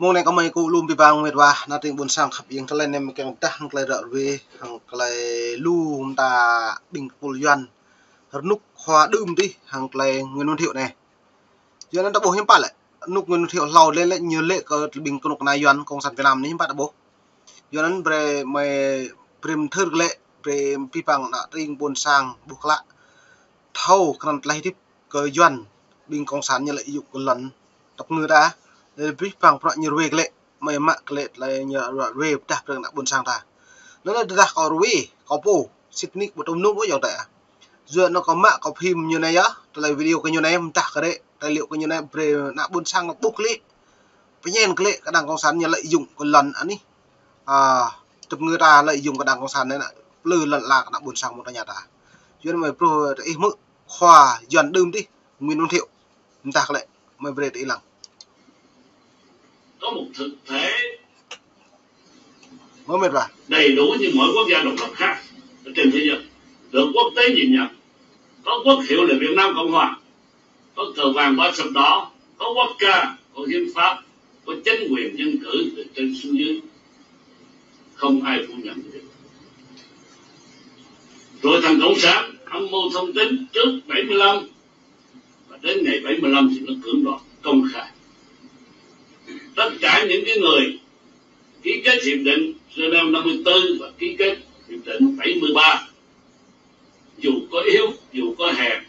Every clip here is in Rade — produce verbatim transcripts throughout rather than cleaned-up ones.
Mông anei kâo mơ̆ng kơ lu bi bang mĭt wa, ană tring ƀuôn sang khăp ing, klei anei mơ̆ng kiăng dah hŏng klei ră ruê, hŏng klei lu mta ƀing tơpul Yuăn rnuk khua đưm dih hŏng klei Nguyễn Văn Thiệu anei. Yua anăn ta ƀuh hiưm pă lĕ, rnuk Nguyễn Văn Thiệu hlâo lĕ lĕ ñu lĕ kơ ƀing knŭk kna Yuăn Cộng sản Việt Nam anei hiưm pă ta ƀuh. Yua anăn brei mơ̆ng brei mthưr lĕ, brei bi bang ană tring ƀuôn sang ƀuh klă. Thâo krăn tlei hdĭp kơ Yuăn, ƀing Cộng sản ñu lĕ yŭk kơ lăn tăp ngư ta, lĕ bi bang prăk ñu ruê klĕ, mơ̆ng mă klĕ tlei ñu ruê pdah prăk ană ƀuôn sang ta. Anăn lĕ dah kâo ruê, kâo pô, sĭt nik ƀu tŭm nŭm ôh yŏng ta. Yua anăn kâo mă kâo phim ñu anei yơh, tlei video kơ ñu anei mdah kơ rĕ, tài liệu kơ ñu anei brei ană ƀuôn sang ƀuh klĕ. Pơñen klĕ kơ đảng Cộng sản ñu lĕ yŭk kơ lăn anih. A, tăp ngư ta lĕ yŭk kơ đảng Cộng sản anei, plư lăn ala kơ ană ƀuôn sang mơ̆ng ta ñu ta. Yua anăn mơ̆ng bruă ih mơ̆ng khua Yuăn đưm dih, Nguyễn Văn Thiệu. Mdah klĕ, mơ̆ng brei ti lăng. Có một thực thể Mơ̆ng mĭt wa. Đầy đủ như mọi quốc gia độc lập khác ở trên thế giới, được quốc tế nhìn nhận, có quốc hiệu là Việt Nam Cộng Hòa, có cờ vàng ba sọc đỏ, có quốc ca, có hiến pháp, có chính quyền dân cử từ trên xuống dưới. Không ai phủ nhận được. Rồi thằng Cộng sản âm mưu thông tin trước bảy mươi lăm, và đến ngày bảy mươi lăm thì nó cưỡng đoạt công khai. Tất cả những cái người ký kết hiệp định Geneva năm mươi tư và ký kết hiệp định bảy mươi ba, dù có yếu, dù có hèn,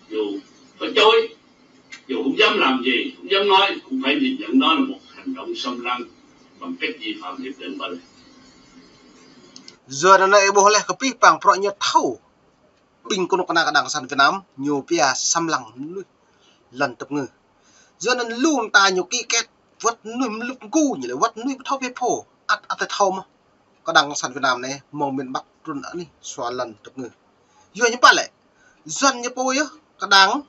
dù có chối, dù không dám làm gì, không dám nói, cũng phải nhìn nhận đó là một hành động xâm lăng bằng cách vi phạm hiệp định Ba Lê. Yua anăn ih ƀuh leh kơ bi bang prăk ñu thâo. Ƀing knŭk kna kơ đảng Cộng sản Việt Nam, ñu pia xâm lăng mnuih lăn tăp ngư. Yua anăn lu mta ñu ký kết, wăt mnuih mluk mgu ñu lĕ, wăt mnuih ƀu thâo bi phô, ăt ăt thâo mơh. Kơ đảng Cộng sản Việt Nam anei, mơ̆ng miền Bắc trŭn anih sua lăn tăp ngư. Yua hiưm pă lĕ, Yuăn ñu pô yơh, kơ đảng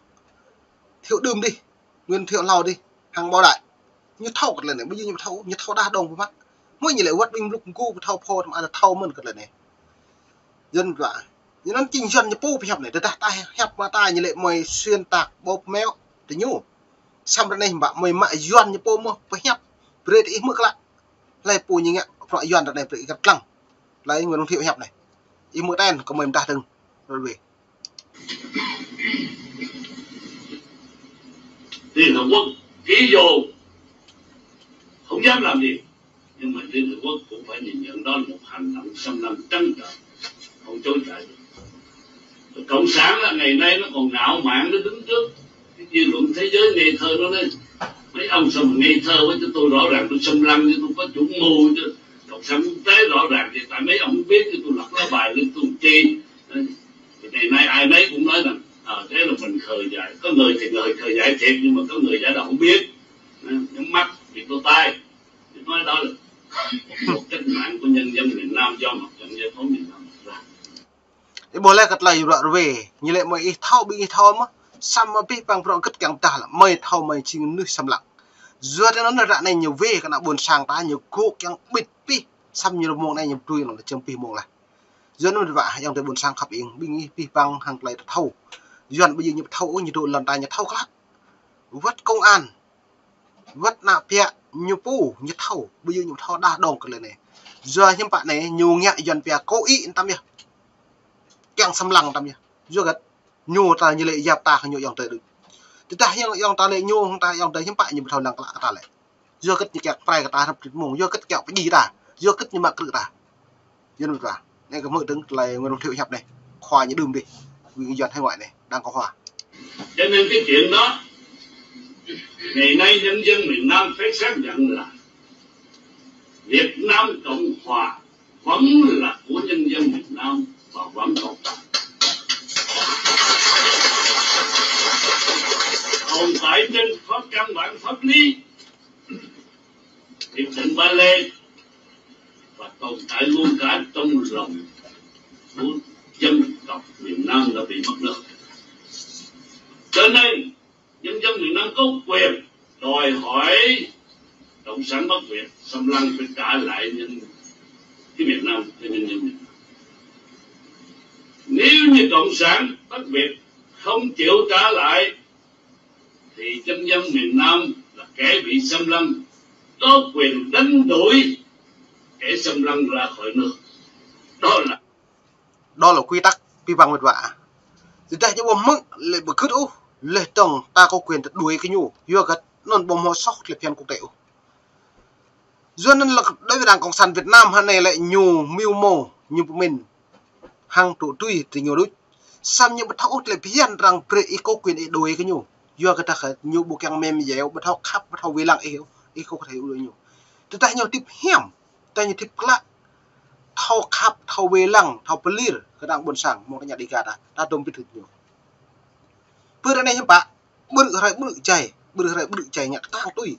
Thiệu đưm dih, Nguyễn Thiệu hlâo dih, hăng Bảo Đại. Ñu thâo kơ tlei anei, ƀu djŏ ñu ƀu thâo, ñu thâo đah dŏng pơ mă. Mơ̆ng ñu lĕ wăt ƀing mluk mgu ƀu thâo phô, tăm ăt thâo mơ̆n kơ tlei anei. Yuăn ƀuh. Ñu anăn jing Yuăn ñu pô pơhiăp anei, tơdah ta hiăp mă ta ñu lĕ mơ̆ng xuyên tạc bóp méo ti ñu. Săm ră anei ƀă mơ̆ng mă Yuăn ñu pô mơh pơhiăp, brei ih mơ̆ng klă. Hlei pô ñu ngă prăk Yuăn ră anei brei ih kăt klăng. Hlei Nguyễn Văn Thiệu hiăp anei. Ih mơ̆ng ten kơ mơ̆ng mdah dơ̆ng. Ră ruê. Liên Hợp Quốc ký vô không dám làm gì, nhưng mà Liên Hợp Quốc cũng phải nhìn nhận đó là một hành động xâm lăng trắng trợn, không chối cãi được. Cộng sản là ngày nay nó còn ngạo mạn, nó đứng trước cái dư luận thế giới ngây thơ nó nói: "Mấy ông sao mà ngây thơ quá, cho tôi rõ ràng tôi xâm lăng, cho tôi có chủ mưu, cho cộng sản quốc tế rõ ràng, thì tại mấy ông không biết, cho tôi lật lá bài lên tôi chi." Đấy. Thì ngày nay ai nấy cũng nói rằng, à, thế là mình khờ dại. Có người thì người khờ dại thiệt, nhưng mà có người giả đâu không biết. Đó, nhắm mắt, bịt lỗ tai. Thì nói đó là một cuộc cách mạng của nhân dân miền Nam do Mặt trận Giải phóng miền Nam đặt ra. Ih ƀuh leh kơ tlei ră ruê, ñu lĕ mơ̆ng ih thâo, ƀing ih thâo mơh, săm mơ̆ bi bang prăk gĭt kiăng dah lĕ, mơ̆ng thâo mơ̆ng jing mnuih xâm lăng. Yua anăn ră anei ñu wê kơ ană ƀuôn sang ta ñu gŏ kiăng bĭt pih, săm ñu mông anei ñu dui anăn čem pih mông leh. Yua anăn ƀuh yŏng tơ ƀuôn sang khăp ing, ƀing ih bi bang hăng tlei ta thâo. Yuăn ƀu djŏ ñu ƀu thâo ôh, ñu dôk lăn ta ñu thâo klă. Wăt công an, wăt ană pia ñu pô, ñu thâo, ƀu djŏ ñu thâo đah dŏng kơ tlei anei. Yua hiưm pă anei, ñu ngă Yuăn pia kơ ih tăm yơh. Kiăng xâm lăng tăm yơh. Yua gĭt, ñu ta ñu lĕ yap ta ñu yŏng tơ đuč. Tơdah yŏng, yŏng ta lĕ ñu, hŏng ta yŏng tơ hiưm pă ñu ƀu thâo lăng klă kơ ta lĕ. Yua gĭt ñu kiăng prai kơ ta hrăp trit mông, yua gĭt kiăng pơjing ta, yua gĭt ñu mă krư̆ ta. Yua anăn ta. Anei kơ mơ̆ng dơ̆ng tlei Nguyễn Văn Thiệu hiăp anei. Khua ñu đưm dih. Ƀing Yuăn hải ngoại anei, đảng Cộng hòa. Cho nên cái chuyện đó, ngày nay nhân dân miền Nam phải xác nhận là Việt Nam Cộng Hòa vẫn là của nhân dân miền Nam và vẫn tồn tại. Tồn tại trên pháp, căn bản pháp lý, Hiệp định Ba Lê, và tồn tại luôn cả trong lòng của dân tộc miền Nam đã bị mất nước. Cho nên, nhân dân miền Nam có quyền đòi hỏi cộng sản Bắc Việt xâm lăng phải trả lại nhân, cái miền Nam cho nhân dân miền Nam. Nếu như cộng sản Bắc Việt không chịu trả lại thì nhân dân miền Nam là kẻ bị xâm lăng. Có quyền đánh đuổi kẻ xâm lăng ra khỏi nước. Đó là Đó là quy tắc, bi băng mĭt wa. Tơdah ñu ƀu hmư̆ lĕ ƀu gưt ôh, leh dơ̆ng ta có quyền ta đuổi kơ ñu. Yua găt anăn ƀu mâo soh lĕ phiăn quốc tế ôh. Yua anăn lĕ đối với Đảng Cộng sản Việt Nam hă anei lĕ ñu mưu mô, ñu pơmĭn hăng tŭ tui ti ñu đuč. Săm ñu ƀu thâo ôh lĕ phiăn arăng brei ih có quyền ih đuổi kơ ñu. Yua kơ dah ñu ƀu kiăng mem yeo, ƀu thâo khăp, ƀu thâo wê lăng ih, ih có thể đuổi ñu. Tơdah ñu hdĭp hiam, tơdah ñu hdĭp klă, thâo khăp, thâo wê lăng, thâo pơlir kơ đảng ƀuôn sang, mơ̆ng tơña Dega ta, ta dôk bi thưt ñu. Pơ anei hiưm pă, ƀrư̆ hruê ƀrư̆ jai, ƀrư̆ hruê ƀrư̆ jai ngă ktang tui.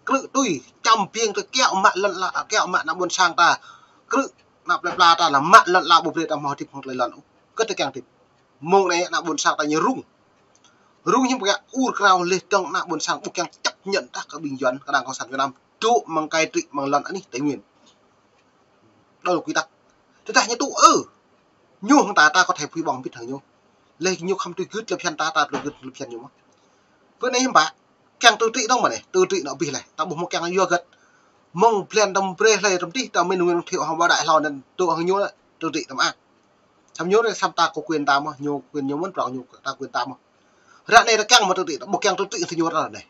Krư̆ tui, čăm biêng tui kiăo mă lăn ala, kiăo mă ană ƀuôn sang ta. Krư̆ ană plei pla ta lĕ mă lăn ala ƀu brei ta mâo hdĭp hŏng tơlơi lăn ôh. Kơ ta kiăng hdĭp. Mơ̆ng anei ană ƀuôn sang ta ñu rŭng. Rŭng hiưm pă ur krao leh dơ̆ng ană ƀuôn sang ƀu kiăng chấp nhận dah kơ ƀing Yuăn kơ Đảng Cộng sản Việt Nam. Dôk mơ̆ng cai trị mơ̆ng lăn anih Tây Nguyên. Đó là quy tắc. Tơdah ñu tŭ ư. Ñu hŏng ta, ta có thể pui ƀơ̆ng mbĭt hŏng ñu. Leh ñu khăm tui gưt lĕ phiăn ta, ta tui gưt lĕ phiăn ñu mơh. Pơ anei hiưm pă, kiăng tự trị dơ̆ng mơ̆ anei, tự trị anăn abih leh. Ta ƀu mâo kiăng yua găt. Mơ̆ng blan dăm brei hlei dăm tih, ta mĭn Nguyễn Thiệu hŏng ba đại hlao anăn tŭ hŏng ñu lĕ, tự trị tăm ăk. Săm ñu anei săm ta có quyền ta mơh, ñu quyền ñu mơ̆n, prŏng ñu ta quyền ta mơh. Ră anei ta kiăng mâo tự trị, ta ƀu kiăng tự trị hŏng ñu ră anei.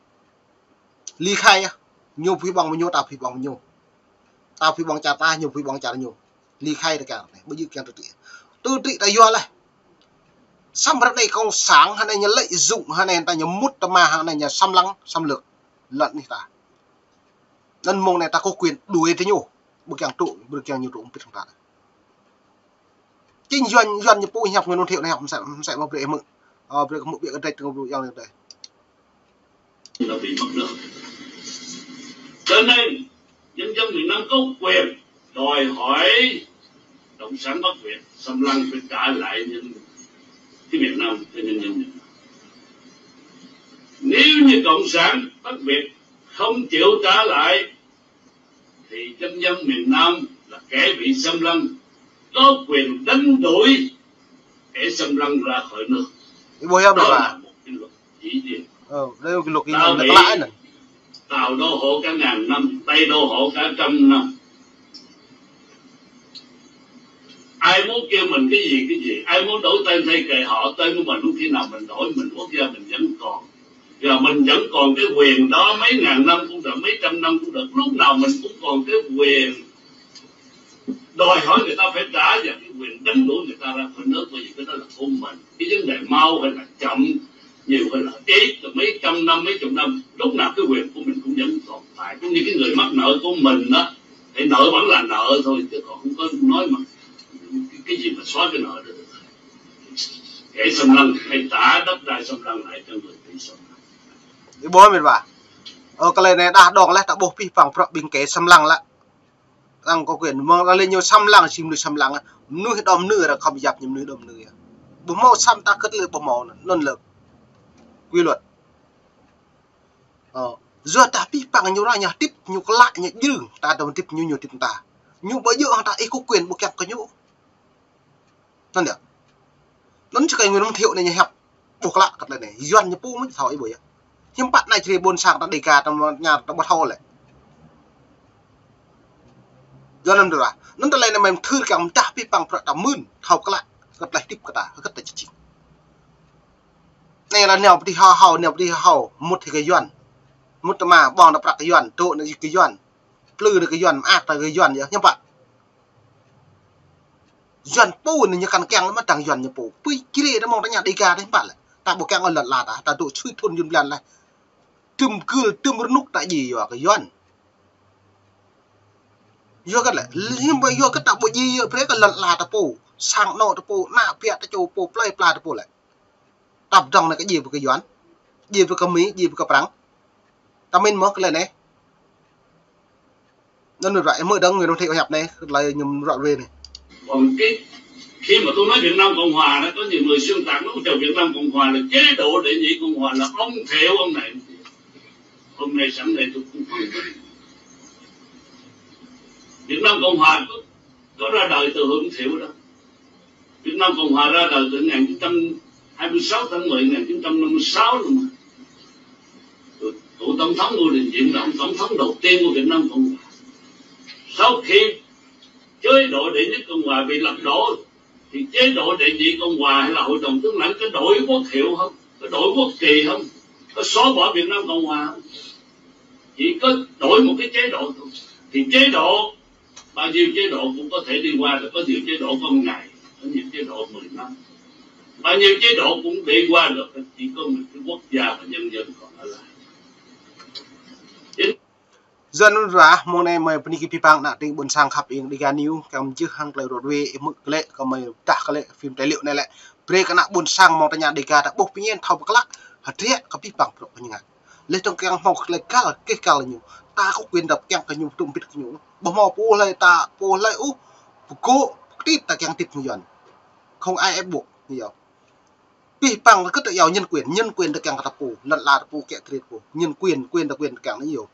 Ly khai yơh. Ñu pui ƀơ̆ng mơ̆ng ñu, ta pui ƀơ̆ng mơ̆ng ñu. Ta pui ƀơ̆ng čar ta, ñu pui ƀơ̆ng čar ñu. Ly khai ta kiăng anei, ƀu djŏ kiăng tự trị. Tự trị ta yua leh. Săm ră anei cộng sản hă anei ñu lợi dụng hă anei ta ñu mŭt tơma hă anei ñu xâm lăng, xâm lược lăn anih ta. Anăn mơ̆ng anei ta có quyền đuổi tơ ñu. Ƀu kiăng tŭ, ƀu kiăng ñu tŭ mbĭt hŏng ta. Chính Yuăn, Yuăn ñu pô hiăp Nguyễn Văn Thiệu anei hiăp msĕ, msĕ mơh brei hmư̆. Ơ, brei hmư̆ ƀiă kơ drei tơngơ̆ ƀu yang anei. Là bị mất nước. Cho nên, nhân dân miền Nam có quyền đòi hỏi Cộng sản Bắc Việt xâm lăng phải trả lại nhân, cái miền Nam cho nhân dân miền Nam. Nếu như Cộng sản Bắc Việt không chịu trả lại, thì nhân dân miền Nam là kẻ bị xâm lăng, có quyền đánh đuổi kẻ xâm lăng ra khỏi nước. Ih ƀuh ya, đó là một cái luật dĩ nhiên. Ơ, đây là cái luật ta bị, ta bị đào đổ hổ cả ngàn năm, Tây đổ hổ cả trăm năm. Ai muốn kêu mình cái gì, cái gì, ai muốn đổi tên thay kệ họ, tên của mình không khi nào mình đổi, mình quốc gia mình vẫn còn. Và mình vẫn còn cái quyền đó, mấy ngàn năm cũng được, mấy trăm năm cũng được, lúc nào mình cũng còn cái quyền đòi hỏi người ta phải trả và cái quyền đánh đuổi người ta ra khỏi nước, bởi vì cái đó là của mình. Cái vấn đề mau hay là chậm, nhiều hay là ít, là mấy trăm năm, mấy chục năm, lúc nào cái quyền của mình cũng vẫn tồn tại. Cũng như cái người mắc nợ của mình đó, thì nợ vẫn là nợ thôi, chứ còn không có nói mà cái, cái gì mà xóa cái nợ đó được. Kẻ xâm lăng hãy trả đất đai xâm lăng lại cho người bị xâm lăng. Ih ƀuh mĭt wa. Ơ, klei anei đah đŏng leh ta ƀuh pih păng prăk ƀing kẻ xâm lăng lĕ. Arăng có quyền mơ̆ng arăng lĕ ñu xâm lăng, si mnuih xâm lăng. Mnuih đom mnuih arăng khăm yap ñu mnuih đom mnuih. Ƀu mâo xâm ta kơt lĕ ƀu mâo anăn lĕ quy luật. Ơ, yua dah pih păng ñu ră ñu hdĭp ñu klă ñu jrưng, ta dơ̆ng hdĭp ñu, ñu hdĭp ta. Ñu ƀu djŏ hŏng ta ih có quyền ƀu kiăng kơ ñu. Anăn yơh. Anăn si kơ Nguyễn Văn Thiệu anei ñu hiăp ƀuh klă kơ klei anei. Yuăn ñu pô mơ̆ thâo ih ƀuh yơh. Hiưm pă anei čri ƀuôn sang ta Dega ta mă ñar ta ƀuh thâo lĕ. Yuăn anăn dua. Anăn ta lĕ anei mơ̆ng thưr kiăng mdah pih păng prăk ta mưn thâo klă kơ klei hdĭp kơ ta, kơ ta čičing. Anei lĕ nao pơti hâo hâo, nao pơti hâo hâo, mŭt hĕ kơ Yuăn. Mŭt tơma, ƀơ̆ng ta prăk kơ Yuăn, tŭ anăn kơ Yuăn. Plư anăn kơ Yuăn, mơak ta kơ Yuăn yơh, hiưm pă. Yuăn pô anei ñu kăn kiăng lĕ mơh dăng Yuăn ñu pô. Pui čri ta mơ̆ng ta ña Dega ta hiưm pă lĕ. Ta ƀu kiăng ôh lăn ala ta, ta dôk sui thŭn jŭn blan leh. Tŭm gưl, tŭm rnŭk ta djiê yua kơ Yuăn. Yua kơ lĕ, hiưm pă yua kơ ta ƀu djiê yua brei kơ lăn ala ta pô, sang anôk ta pô, ană biă ta čô pô, plei pla ta pô lĕ. Ta pơdrŏng anei kơ djiê brei kơ Yuăn, djiê brei kơ Mi, djiê brei kơ Prăng. Ta mĭn mơh klei anei. Anăn ră mơ̆ng dơ̆ng Nguyễn Văn Thiệu hiăp anei, klei ñu ră ruê anei. Còn cái, khi mà tôi nói Việt Nam Cộng Hòa đó, có nhiều người xuyên tạc nó, cho Việt Nam Cộng Hòa là chế độ Đệ Nhị Cộng Hòa, là ông Thiệu ông này. Hôm nay sẵn đây tôi cũng không nói. Việt Nam Cộng Hòa có, có ra đời từ Hưng Thiệu đó. Việt Nam Cộng Hòa ra đời từ ngày chín trăm hai mươi sáu tháng mười ngày chín trăm năm mươi sáu luôn mà. Cựu Tổng thống Ngô Đình Diệm là ông Tổng thống đầu tiên của Việt Nam Cộng Hòa. Sau khi chế độ Đệ Nhất Cộng Hòa bị lật đổ, thì chế độ Đệ Nhị Cộng Hòa hay là Hội đồng Tướng lãnh có đổi quốc hiệu không? Có đổi quốc kỳ không? Có xóa bỏ Việt Nam Cộng Hòa không? Chỉ có đổi một cái chế độ thôi. Thì chế độ, bao nhiêu chế độ cũng có thể đi qua, rồi có nhiều chế độ có một ngày, có nhiều chế độ mười năm. Bao nhiêu chế độ cũng đi qua được, chỉ có một cái quốc gia và nhân dân còn ở lại. Yua anăn mơh mông anei mei bơni kơ bi păng ană tring ƀuôn sang khăp ing Dega News, čiăng mjưh hŏng klei ruă ruê, ih hmư̆ klei kơ mei dah klei phim tài liệu anei lĕ. Brei kơ ană ƀuôn sang mơ̆ng tơña Dega ta ƀuh pơñen thâo pơklă, hdră kơ bi păng bruă kơ ñu ngă. Leh dơ̆ng čiăng mâo klei găl, keh găl ñu. Ta có quyền đập čiăng kơ ñu tŭm bĭt kơ ñu. Ƀuh mâo pô hlei ta, pô hlei ôh, pơgô̆, pơktit ta čiăng tĭt ñu yuăn. Không ai ép buộc, ñu yơh. Bi păng kơ ta yua nhân quyền, nhân quyền ta čiăng kơ ta pô, lăn ala ta pô, kiă kriê ta pô, nhân quyền, quyền ta quyền ta čiăng ñu yơh.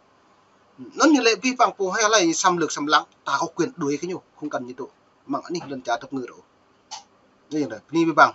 Anăn ñu lĕ bi păng pô hlei hlei xâm lược xâm lăng, ta có quyền đuổi kơ ñu, không cần ñu tŭ. Mơ̆ng anih lăn čar tăp ngư rô. Anei yơh, bơni bi păng.